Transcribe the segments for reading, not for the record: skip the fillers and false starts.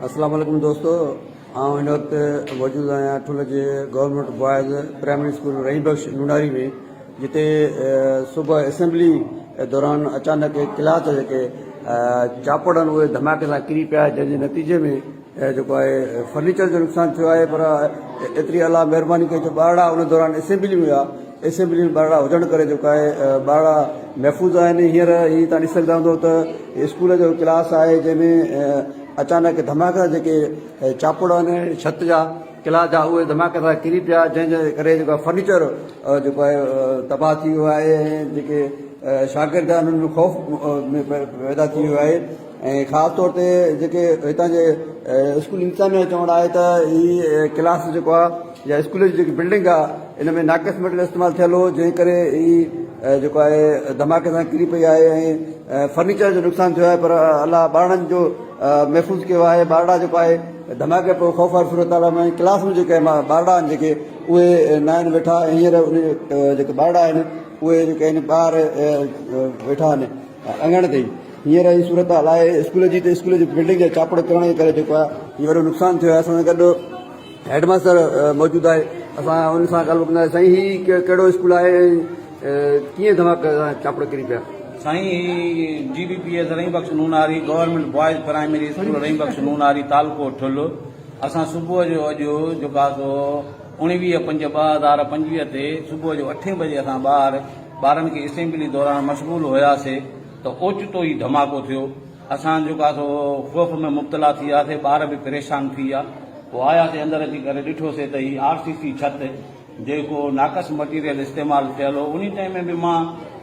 السلام عليڪم دوستو آئون هن وقت موجود آهيان ٺل جي government boys primary school Rahim Bakhsh Nonari ۾ جتي صبح اسيمبلي دوران اچانڪ ڪلاس جا جيڪي چاپڙ آهن اهي ڌماڪي سان ڪري پيا جنهن جي نتيجي ۾ جيڪو آهي فرنيچر جو نقصان ٿيو آهي پر ايتري الله مهرباني ڪئي جو ٻارڙا ان دوران اسيمبلي ۾ هيا اسيمبلي ۾ ٻارڙا هجڻ ڪري جيڪو آهي ٻارڙا محفوظ آهن هينئر هي تان ڏسي سگهندا هوندو ته اسڪول جو ڪلاس آهي جنهن ۾ اچانڪ ڌماڪا جيڪي چاپڙ آهن ڇت جا ڪلاس جا اهي ڌماڪي سان ڪري پيا جنهن جي ڪري جيڪو آهي فرنيچر جيڪو آهي تباهه ٿي ويو آهي ۽ جيڪي شاگرد آهن انهن ۾ خوف پيدا ٿي ويو آهي ۽ خاص طور تي جيڪي هتان جي اسڪول انتظاميا جو چوڻ آهي ته هي ڪلاس جيڪو آهي يا اسڪول جي جيڪي بلڊنگ آهي ان ۾ ناقص مٽيريل استعمال ٿيل هو جنهن ڪري هي جيڪو آهي ڌماڪي سان ڪري پئي آهي ۽ فرنيچر جو نقصان ٿيو آهي پر الله ٻارڙن جو محفوظ ڪيو آهي ٻارڙا جيڪو آهي ڌماڪي پوء خوف واري صورتحال ۾ ڪلاس ۾ جيڪي ٻارڙا آهن جيڪي اهي نه آهن ويٺا هينئر جيڪي ٻارڙا آهن اهي جيڪي آهن ٻاهر ويٺا آهن اڱڻ تي هينئر هي صورتحال آهي اسڪول جي ته اسڪول جي بلڊنگ جا چاپڙ ڪرڻ جي ڪري جيڪو آهي هي وڏو نقصان ٿيو آهي اسان سان گڏ هيڊ ماستر موجود آهي اسان ان سان ڳالهه ڪنداسين سائين هي ڪهڙو اسڪول آهي ڪيئن ڌماڪي سان چاپڙ ڪري پيا. سائين هي G B P S Rahim Bakhsh Nonari government boys primary school Rahim Bakhsh Nonari تعلقو ٺل اسان صبح جو اڄ جيڪو آهي سو 19 5 2025 تي صبح جو اٺين بجي اسان ٻاهر ٻارن کي اسيمبلي دوران مشغول هياسي ته اوچتو ئي ڌماڪو ٿيو اسان جيڪو آهي سو خوف ۾ مبتلا ٿي وياسي ٻار به پريشان ٿي ويا پوء آياسي اندر اچي ڪري ڏٺوسي ته هي آر سي سي ڇت جيڪو ناقص مٽيريل استعمال ٿيل هو انهي ٽائيم ۾ به مان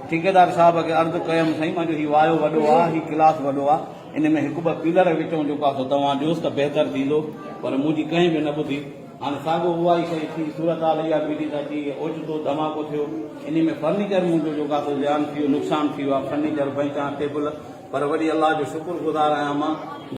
ٺيڪيدار صاحب کي عرض ڪيم سائين مان جو هي وايو وڏو آ هي ڪلاس وڏو آ ان ۾ هڪ ٻه پيلر وچون جيڪو آ سو توهان ڏيوس ته بهتر ٿيندو پر منهنجي ڪنهن به نه ٻڌي هاڻي ساڳو اها ئي شيء ٿي صورتحال اها بيٺي ته اچي اوچتو ڌماڪو ٿيو انهي ۾ فرنيچر منهنجو جيڪو آ سو زيان ٿي ويو نقصان ٿي ويو آ فرنيچر بئنچان ٽيبل پر وڏي الله جو شڪر گذار آهيان مان.